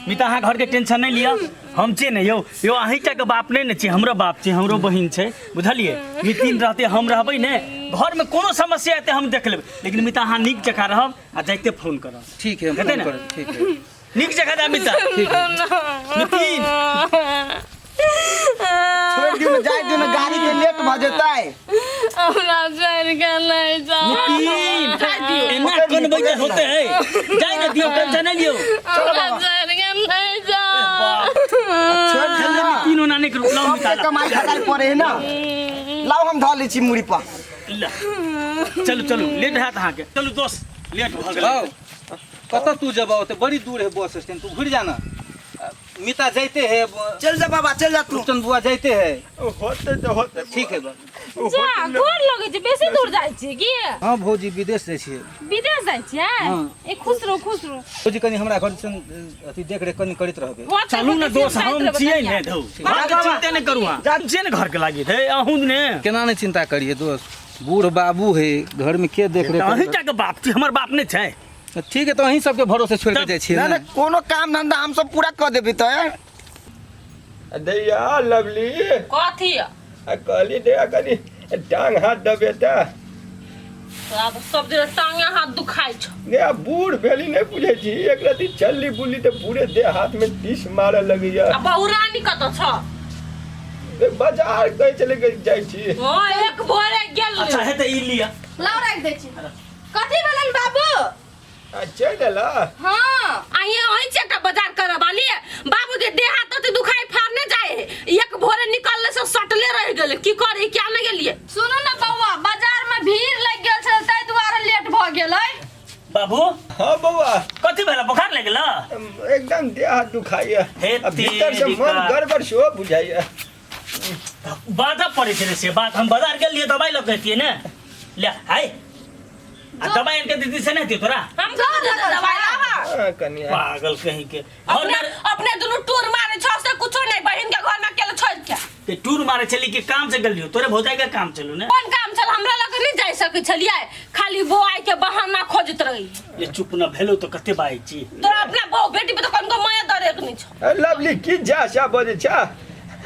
मिता अहाँ घरके टेंशन नहि लिअ, हम छियै ने यौ। यौ अहीं टाके बाप नहि ने छियै, हमरो बाप छै, हमरो बहिन छै, बुझलियै? नितिन रहतै, हम रहबै ने, घरमे कोनो समस्या हेतै हम देख लेबै। लेकिन मिता अहाँ नीक जकाँ रहब आ जाइते फोन करब। ठीक है, हम हेतै फोन ने? करब। ठीक है, नीक जकाँ जा मिता। ठीक है। नितिन छोड़ि दियौ ने, जाय दियौ ने, गाड़ी के लेट भऽ जेतै। हमरा छोड़ि के नहि जाउ। नितिन एना कनबै जे होते है, जाय ने दियौ, टेंशन नहि लियौ। हमरा छोड़ि के नहि जाउ। छोड़ि दियौ ने। नितिन ओना नहि करू, लाउ मिता, सबके लाउ। कमाइ खटाइ पड़े है ना। लाउ, हम धऽ लै छी मुड़ी पर। ला। चलू चलू, लेट हैत अहाँके। चलू दोस्त, लेट भऽ गेल। हौ, कतऽ तू जेबह? ओते बड़ी दूर है बस स्टैंड, तू घुरि जा ना। मिता जाइते है। चल जा बाबा, चल जा तू। रूपचंद बुआ जाइते है। होते तऽ होते। ठीक है बा। जा, गोर लगै छै। बेसी दूर जाइ छियै की? हाँ भौजी, विदेश जाइ छियै। विदेश जाइ छियै? हाँ। ए खुश रहू, खुश रहू। भौजी, कनी हमरा घर सन अथी देख रेख कनी करैत रहबै। होतै, चलू ने होतै, दोस्त, जाइत हम रहबै छियै कनिया। ने धौ, घरके चिंता नहि करू अहाँ। हम छियै ने घरके लागि धै, अहूँ ने। केना नहि चिंता करिए दोस्त, बूढ़ बाबू है घर में, के देख रेख? अहीं टाके बाप छी, हमर बाप नहि छै? ठीक है, तऽ अहीं सबके भरोसे छोड़ि के जाइ छियै। ना ने ना, कोनो काम धंधा हम सब पूरा कऽ देबै तऽ। दैया लवली। कथी? आ कहली दैया, कनि टांग हाथ दबेता। तोरा तऽ सब दिन टांगे हाथ दुखाइ छौ। ने आ बूढ़ भेली नहि बुझै छी, एक रति चलली बुली तऽ पूरे देह हाथ में टीस मारऽ लगैया। आ बहुरानी कतऽ छौ? बाजार कहै छलै जाइ छी। हँ, एक भोरे गेल। अच्छा हेतै, ई लिअ। लाउ, राखि दै छी। कथी भेलनि बाबू? आ चलि एला? हाँ। आइए अहीं छै एकटा बाजार करऽ वाली। बाबू के देह हाथ तऽ दुखाई फाड़ने जाए है, एक भोरे निकलले से सटले रह गेले। की करे, क्या नहीं गेलिए? सुनू ने बौआ, बाजार में भीड़ लागि गेल छलै, ताहि दुआरे लेट भऽ गेलै। बाबू। हाँ बौआ। कथी भेल, बोखार लागि गेल? एकदम देह हाथ दुखाइया। हे आ भीतर से मन तेरिका। गड़बड़ सेहो बुझाइया। बाधा पड़ै छै से बात। हम बाजार गेल रहियै दबाइ लऽ के एतियै ने। ले हाय, आ दबाइ आनि के दीदी से नहि हेतै तोरा? हम कहाँ देते दबाइ लाबा। हाँ, कनिया। पागल कहीं के। अपने अपने दुनू टूर मारे छौ से कुछो नहीं, बहिन के घर में अकेले छोड़ के। के टूर मारे छली कि काम से गेलियो? तोरे भौजाई के काम चलू ने। कोन काम छल? हमरा लग नहीं जाय सकै छलियै, खाली बौआई के बहाना खोजत रही। ये चुप न भेलो तो कते बाजै छी। तोरा अपना बहू बेटी पे तो कनको माया दरेक नहीं छौ। ए, लवली, की जा सा बजै छा?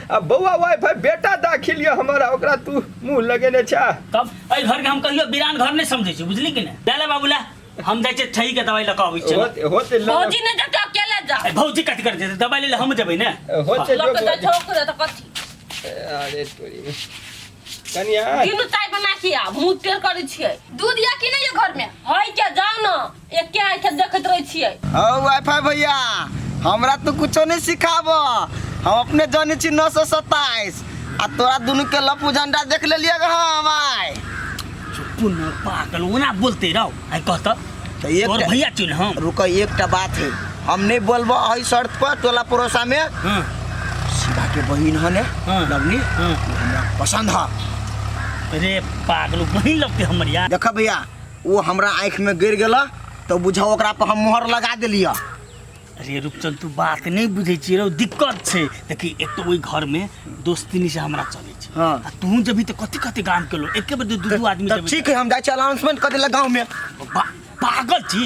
आ बौआ वाईफाई बेटा दाखिल यऽ हमारा, ओकरा तू मुंह लगेने छा। तब एहि घर के हम कहियो वीरान घर नहीं समझै छी, बुझली कि नहि? ले ले बाबू ले, हम जाइ छियै ठही के दवाई लऽ कऽ अबै छियै। होते होते ल। भौजी नहीं जाते, अकेले जा। ए, भौजी कथी करै छै? दवाई ले ले, हम जेबै ने। होते। लऽ के जाइ छौ ओकरे तऽ कथी? अरे तोरी में कनिया। तीनू चाय बना के आ, मुँह टेढ़ करै छियै। दूध या कि नहीं ये घर में? है के जाउ ने, एके आँखि देखैत रहै छियै। हौ वाईफाई भैया, हमरा तो कुछो नहीं सिखाब। हम अपने जाने छी 927, आ तोरा दुनू के लपू झंडा देख लेलिए हम आइ। चुप न पागल, ओना बोलते रहो आइ कहत। तऽ एक तोर भैया चुन हम। रुक, एकटा बात है, हम नहीं बोलबो एहि शर्त पर टोला पड़ोसा में। हाँ। शिवा के बहिन है ने। हाँ। लवनी। हाँ। वो हमरा पसंद है। रे पागल, बहिन लगते हमर यार। देख भैया, वो हमरा आँखि में गिर गेल तो बुझाओ ओकरा पर हम मोहर लगा देलियै। अरे रूपचंद, तू बात नहीं बुझै छी रे, दिक्कत छै। देखी, एक तो ओहि घर में दोस्ती से हमरा चलै छै। हाँ। आ तू जबी तऽ कथी कथी गाम के लोग एके बेर दू दू आदमी तब जेबै। ठीक है, हम जाइ छी अनाउंसमेंट कर देला गाँव में। पागल छी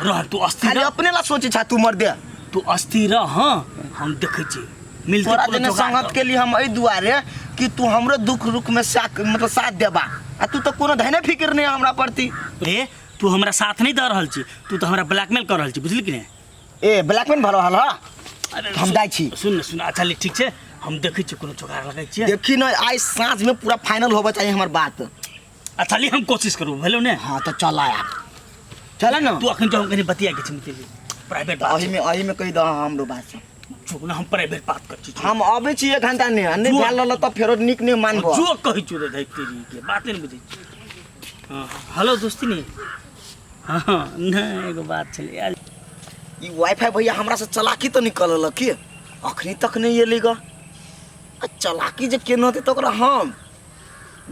रह तू, अस्थिर खाली रह। अपने ला सोचे छा तू मर दे। तू अस्थिर रह, हाँ, हम देखै छी मिलते तोरा कोनो जने जोगाड़ संगत के लिए हम एहि दुआरे कि तू हमरो दुख रुख में साथ, मतलब साथ देबा, आ तू तो कोनो धने फिक्र नहीं हमरा प्रति। रे, तू हमरा साथ नहीं दऽ रहल छी, तू तऽ हमरा ब्लैकमेल कर रहल छी, बुझली कि नहि? ए ब्लैकमेल भऽ रहल ह? अरे हम जाइ छी। सुन ने, सुन, अच्छा ले, ठीक छै, हम देखै छी कोनो जोगाड़ लगै छियै। देखी न, आइ साँझ में पूरा फाइनल होबे चाहिए हमर बात। अच्छा ले, हम कोशिश करू, भेलो ने? हाँ तो चल आया, चल न। तू अखन जो, हम कनी बतिया के छी मिथिली प्राइवेट बात। अही में, अही में कहि दह हमरो बात सब। जो न, हम प्राइवेट बात कर छी। हम अबै छी एक घंटा ने, आ नहि जो। भेल रहल तऽ फेरो नीक नहि मानबो। जो कहै छु रे, धै तेरी के बात नहि बुझै छी। हाँ, हेलो दोस्ती ने, हाँ हाँ, नहि एगो बात छलै आयल। ई वाईफाई भैया हमरा से चलाकी तऽ निकलल की अखनी तक नहि एलै ग। आ चलाकी जे केने होतै तऽ ओकरा हम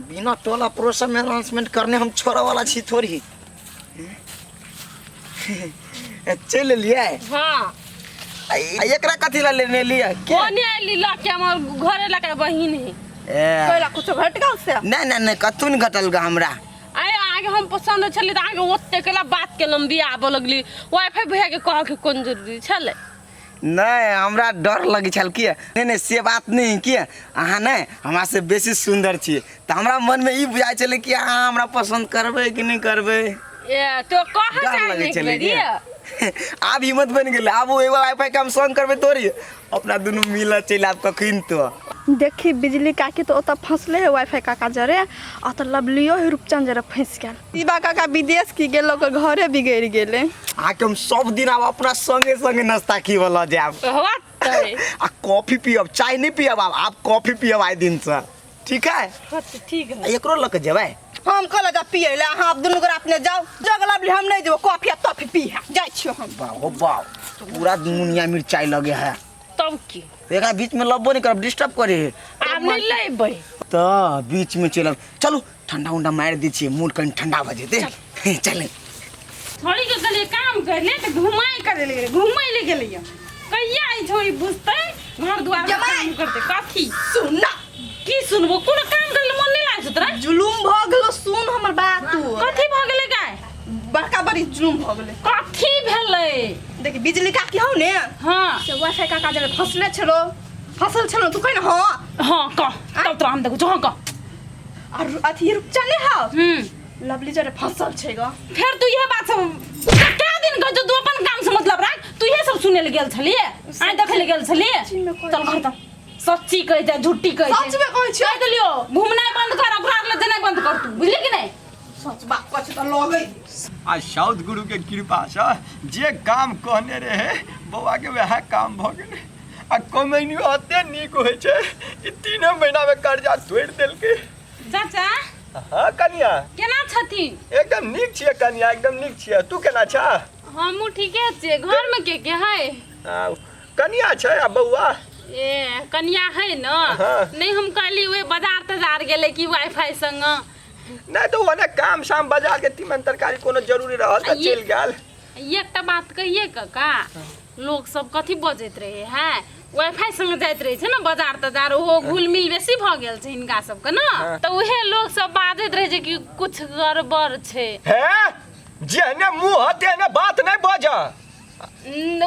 बिना टोला पड़ोसा में अनाउंसमेंट करने हम छोड़ऽ वाला छी थोड़ी। चलि एलियै? हाँ। आ एकरा कथी ला लेने लियै के? कोने एली लऽ के, हमर घरे लऽ के बहिन है। ए। कोइला कुछो घट गेल से? नहि नहि नहि, कतहु नहि घटल ग हमरा। आइ आगे हम पसंद छलै तऽ अहाँके ओते केला बात केलहुँ, बियाह आबऽ लगली वाईफाई भैया के कहऽ के कोन जरूरी छलै? नहि, हमरा डर लगै छल। किए? नहि नहि, से बात नहि। किए अहाँ नहि हमरासँ बेसी सुन्दर छियै, तऽ हमरा मनमे ई बुझाइ छलै कि अहाँ हमरा पसन्द करबै कि नहि करबै। ए तो कह डर चाहे लगै नहीं छलै। बेरी। किए आब हिम्मत बनि गेलै। आब ओ एगो वाईफाई के हम संग करबै तोरी, अपना दुनू मिलऽ चलि आब कखन तो। देखी बिजली काकी तो ओतऽ फंसले है वाईफाई काका जरे, आ तऽ लवलियो है रूपचंद जरे फंसि गेल। शिवा काका विदेश की गेल, ओकर घरे बिगड़ि गेलै। अहाँके हम सब दिन आब अपना संगे संगे नाश्ता खिबऽ लऽ जायब। होतै। आ कॉफी पियब, चाय नहि पियब आब, आब कॉफी पियब आइ दिनसँ। ठीक है? होतै, ठीक है। आ एकरो लऽ कऽ जेबै। हम कहल जा पियै ले, अहाँ दुनू गोरा अपने जाओ जग लवली, हम नहीं जेबो। कॉफी आ तॉफी पी है, जाइ छियो हम। बाह हो बाह, पूरा मुनिया मिरचाई लगे है। तब की? एकरा बीच में लबो नहीं करब, डिस्टर्ब करे है। आब नहीं लेबै। तऽ बीच में चलब। चलू, ठंडा उंडा मारि दै छियै, मूड कनि ठंडा भऽ जेतै। चले। छोड़ी के गेलियै काम करे ले तऽ घुमाई करे ले गेलै, घुमाई ले गेलियै। कहिया ई छोड़ी बुझतै, घर दुआर के जमाई। काम करतै? कथी? सुन ना। की सुनबो? कोनो काम करे ले मन नहीं लागै छौ तोरा? जुलुम भऽ गेलो, सुन हमर बात तू। कथी भऽ गेलै गाय? बड़का बड़ी जुलुम भऽ गेलै। कथी भेलै? देखी बिजली काकी हौ ने। हाँ। से वाईफाई काका जरे फंसले छलो, फसल छलो, तू कहि ने। हाँ। हाँ, कह तब तोरा हम देखै छौ। हाँ, कह। और अथी रूपचन ने हौ। लवली जरे फसल छै ग। फेर तू इहे बात सब कै दिन कह तू अपन काम से मतलब राख। तू इहे सब सुने ले गेल छलिए, आइ देखे ले गेल छलिए? सच्ची में कहै चल घर, त सच्ची कहै छै झूठी कहै छै? सच में कहै छियै। कहि देलियो, घूमनाइ बंद कर, ओकरा ले जेनाइ बंद कर तू, बुझली कि नहीं? सच बात कहै छै तऽ लगै। आ साउथ गुरु के कृपा से जे काम कहने रहे बौआ के, वएह काम भऽ गेलै। आ कमैनियो एते नीक होइ छै कि 3 महीना में कर्जा तोड़ि देलकै। चाचा। हाँ कनिया। केना छथिन? एकदम नीक छियै कनिया, एकदम नीक छियै। तू केना छा? हमहूँ ठीके छियै। घर में के के है? आ, कनिया छै आ बौआ। ए कनिया है न? हाँ। नहीं, हम कहली ओए बाजार तजार गेलै कि वाईफाई संग। नहि तऽ ओने काम शाम बाजार के तीमन तरकारी कोनो जरूरी रहल तऽ चलि गेल। एकटा बात कहिए काका, लोग सब कथी बजैत रहे है? वाईफाई संग जाइत रहे छै ने बाजार तजार, ओहो घुल मिल बेसी भऽ गेल छै हिनका सबके ने। हाँ। तऽ उहे लोग सब बाजैत रहे छै कि कुछ गड़बड़ छै। हे, जेहने मुँह तेहने बात नहि बज।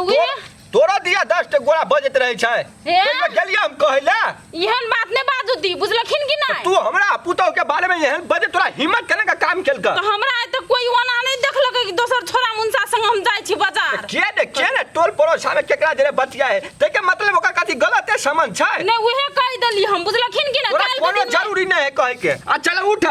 उहे तोरा दिया 10 टा गोरा बजैत रहै छै। हे? कहियो गेलियै हम कहै लए? एहन बात नहि बाजू दी, बुझलखिन कि नहि? तू हमरा पुतोह के बारे में एहन बजे, तोरा हिम्मत केना के काम केलक? तऽ हमरा एतऽ कोई ओना नहि देखलकै कि दोसर छोरा मुनसा संग हम जाइ छी बाजार। के ने टोल पड़ोस में केकरा जरे बतिया है, तै के मतलब ओकर कथी गलत है समझ छै? नहि, उहे कहि देली हम, बुझलखिन कि नहि? तोरा काल्हि के कोनो दिनमे- जरूरी नहीं है कहे के। आ चल उठ,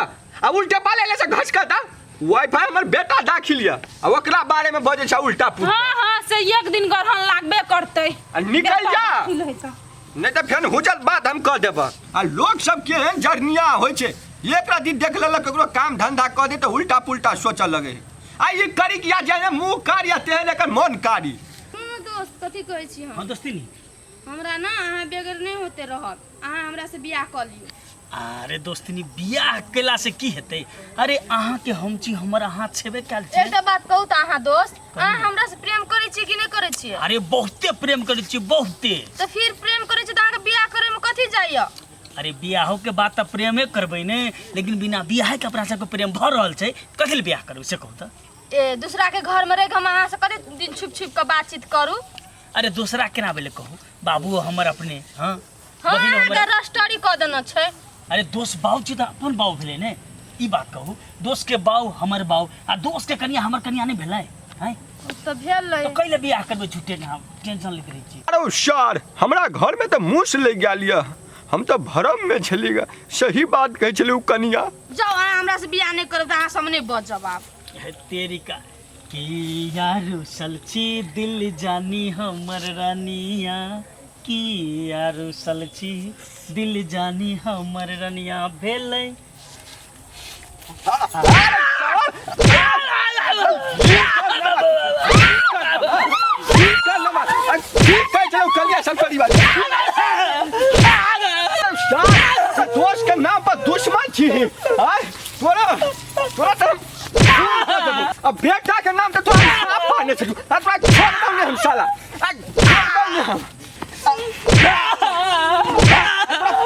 आ उल्टे पाले ले से घसका दा। वाईफाई हमर बेटा दाखिल या, आ ओकरा बारे में बजै छै उल्टा पुल्टा। हाँ हाँ, से एक दिन गरहन लागबे करतै। आ निकल जा। दाखिल है तऽ। नहीं तऽ फेन हुजल बात हम कह देब। आ लोग सब केहन जरनिया होइ छै, एक राति देख लेलक ककरो काम धंधा कऽ दे तऽ उल्टा पुल्टा सोचऽ लगे है। आ ई करी कि या जेहने मुँह कारी आ तेहन एकर मन कारी। सुनू दोस्त, कथी कहै छी हम? हाँ दोस्ती। हमरा ना अहाँ बगैर नहि होते रहब, अहाँ हमरा से बियाह कऽ लियौ। अरे दोस्तनी, बियाह केला से की हेतै? अरे अहाँ के हम छी, हमर अहाँ छेबे कैल छी। एकटा बात कहू तऽ अहाँ दोस्त, अहाँ हमरा से प्रेम करै छी कि नहि करै छियै? अरे बहुते प्रेम करै छी, बहुते। तऽ फिर प्रेम करै छी तऽ अहाँके बियाह करै में कथी जाइया? अरे बियाहो के बाद तऽ प्रेमे करबै ने, लेकिन बिना बियाहे के अपना सबके प्रेम भऽ रहल छै, कथी लए बियाह करबै से कहू तऽ? ए दूसरा के घर में रहि के हम अहाँ से कते दिन छुप छुप के बातचीत करू? अरे दोसरा केना भेलै कहू? बाबू हमर अपने। हाँ। हाँ, बहिन अहाँके हमर। रस्टरी कऽ देने छै। अरे दोस्त बाऊ छी तऽ अपन बाऊ भेलै ने। ई बात कहू, दोस्त के बाऊ हमर बाऊ आ दोस्त के कनिया हमर कनिया नहि भेलै? हैं? तऽ भेलै। तऽ कैले बियाह करबै झूठे के? हम टेंशन लैत रहै छी। अरे सर, हमरा घर में तऽ मूस लग गेल यऽ, हम तऽ भरम में छली ग। सही बात कहै छलै उ कनिया। जाउ, अहाँ हमरा से बियाह नहि करब तऽ अहाँ सब नहि बजब आब। हे तेरी का की यार सलची दिल जानी हमर रानिया, की यार सलची दिल जानी हमर रनिया भेलै। ठीक कहै छलै उ कनिया सब परिवार। सर, दोस्त के नाम पर दुश्मन छी। आय तोरा तोरा तऽ हम खून कऽ देबौ। आ बेटा के नाम तऽ तोरा साफ पाने छलू, आ तोरा छोड़बौ नहि हम साला, आ छोड़बौ नहि हम।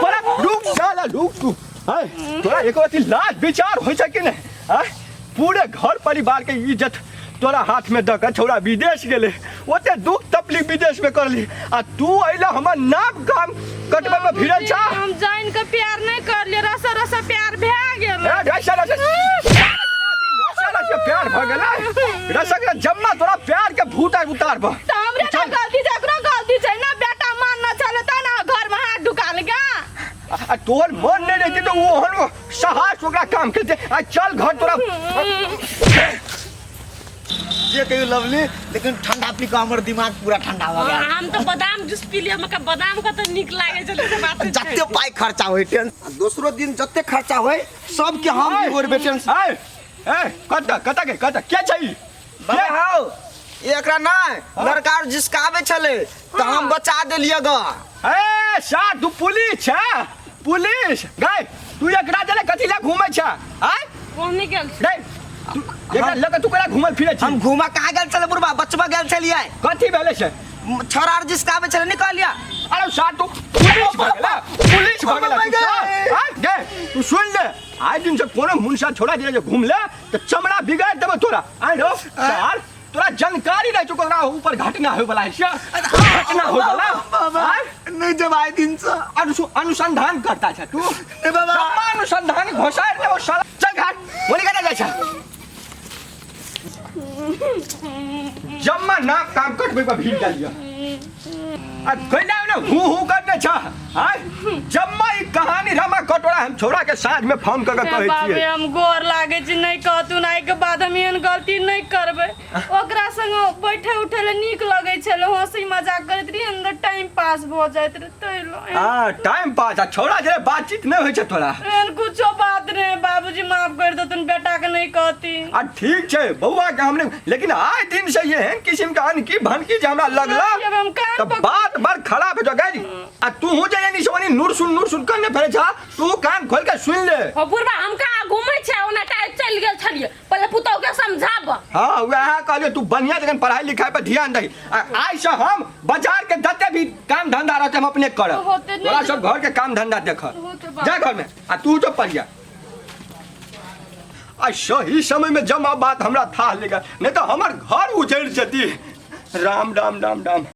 तोरा रुक साला, रुक तू। आय तोरा एको अथी लाज विचार होइ छै कि नहि? आय पूरे घर परिवार के इज्जत तोरा हाथ में दऽ कऽ छौड़ा विदेश गेलै, ओते दुख तकलीफ विदेश में करली आ तू अइला हमर नाम काम कटबै में भिड़ल छा। हम जान के प्यार नहीं करलिए, रसा रसा प्यार भए गेल। ए, रसा रसा रसा रसा प्यार भऽ गेलै, रसा के जम्मा तोरा प्यार के भूत उतार ब। तऽ हमरे ना गलती छै, ओकरो गलती छै ना, बेटा मानना छलै तै ना घर में हाथ ढुका लेगा। आ तोहर मन नहीं रहते तो ओहन साहस ओकरा काम करते। आ चल घर तोरा जे कहियो लवली, लेकिन ठंडा पी के हमर दिमाग पूरा ठंडा हो गया। हम तो बादाम जूस पी लिया, हमरा बादाम का तो निक लागे छलै से बात छै। जते पाई खर्चा होय टेंशन, दोसरो दिन जते खर्चा होय सबके हम भी गोरबे टेंशन। ए ए कत कत के कत के छै? बाबा हौ, एकरा नहीं लड़का आर जिसकावे छले तो हम बचा देलिए ग। ए सा तू पुलिस छै, पुलिस गाय तू एकरा देले कथि ले घूमै छै? आय कोन गेल छी? रे तू एकरा लग तू केना घूमल फिरै छी? हम घूमा कहाँ गेल छले बुढ़बा, बचबा गेल छलियै। कथि भेलै छै? छोरा आर जिसकावे छले निकालिया। अरे सा तू पुलिस भऽ गेला, पुलिस भऽ गेला तू सा। आय गे तू सुन ले, आइ दिन से कोनो मुनसा छोड़ा दिले जे घूम ले त चमड़ा बिगाड़ देबो तोरा। आय रो सार तोरा जानकारी नहीं चुको ओकरा ऊपर घटना होय वाला है से, घटना होय वाला। आय नहीं जब आए दिन से अनुसंधान करता छ तू। नहीं बाबा। जम्मा अनुसंधान घोसार देबो साला। चल घाट बोली कना जाइ छ जम्मा नाक काम कटबै पर भीड़ डालिया आ कैला ने हूं हूं करने छ। आय जम्मा ई कहानी रमा कटोरा हम छोरा के साँझ में फोन क के कहै बाबे छियै। हम गोर लागे छी, नहीं कहतुन आइ के बाद हम एहन गलती नहीं करबै। ओकरा संग बैठे उठे ले नीक लगै छलै, हंसी मजाक करैत रहियै, अंदर टाइम पास भऽ जाइत रहै तै लए। हां टाइम पास आ छोरा जे बातचीत नहीं होइ छै तोरा। एहन कुछो बात नहीं बाबूजी, माफ कर देतुन, बेटा के नहीं कहती। आ ठीक छै बौआ के हमने, लेकिन आइ दिन से एहन किस्म के अनकी भनकी जे हमरा लगला नहीं, अब हम कान त पकड़- बात बड़ खराब हो गई। आ तू हो जाए नहीं सोनी नूर सुन नूर सुन करने फिरे छा, तू कान खोल के सुन ले। हो बुढ़बा हम कहाँ घूमै छै, ओना टाइम चलि गेल छलियै, पहिले पुतहु के समझाब। हाँ वएह कहलियो तू बढ़िया जखन पढ़ाई लिखाई पर ध्यान दही। आ आइ से हम बाजार के जते भी काम धंधा रहते हम अपने करब, होते नहीं तोरा सब घर के काम धंधा देख। होते बाप। जा घर में आ तू जो पढ़िया। आ सही समय में जमा बात हमरा था लेगा, नहीं तो हमर घर उजड़ जती। राम राम राम राम।